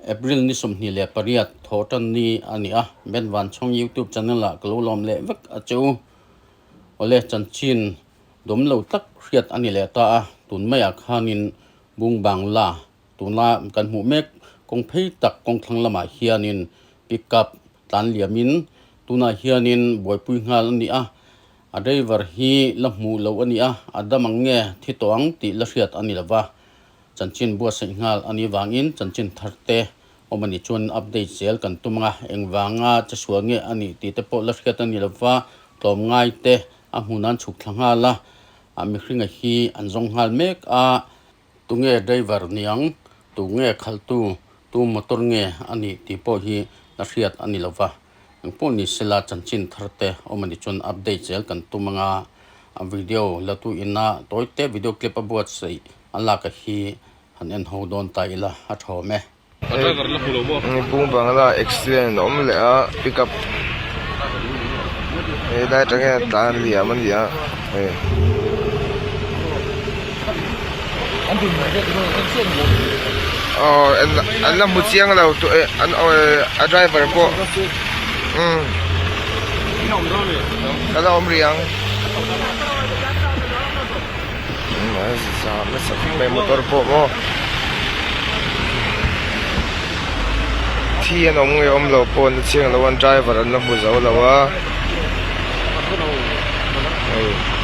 April ni 28 thawh tan ni a ni a, Ben Vanchhawng YouTube channel ah ka lo lawm leh vek a che u. Awle chanchin dawm lo tak hriat a ni leh ta a, tun maiah khanin Bung Bangla tuna kan hmuh mek kawng phei tak kawng thlang lamah hianin pickup tlan liamin tunah hianin buaipui nghal a ni a, a driver hi la hmuh loh a ni a, a dam ang nge thi tawh ang tih la hriat a ni lo va. Chanchin buatsaih nghal a nih vangin chanchin thar te awm a nih chuan update zel kan tum ang a, engvanga chesual nge a nih tih te pawh la hriat a ni lo va, tlawmngai te a hmun an chhuk thla nghal a, a mihringa hi an zawng nghal mek a, tunge driver niang, tunge khalhtu, tu motor nge a nih tih pawh hi la hriat a ni lo va. Engpawh ni sela chanchin thar te awm a nih chuan update zel kan tum ang a, a video la tu ina tawi te video clip a buatsaih a lak a hi han en ho dawn ta ila a tha awm e. Bung bangla accident a awm leh a pickup helai atang hian tlan liam a ni a hei. Aw an la hmu chiang lo a driver pawh umm ka la awm rih ang nasa vek mai motor pawh maw thi an awm nge awm lo pawh an la chiang lo a driver an la hmu zo lo a hei.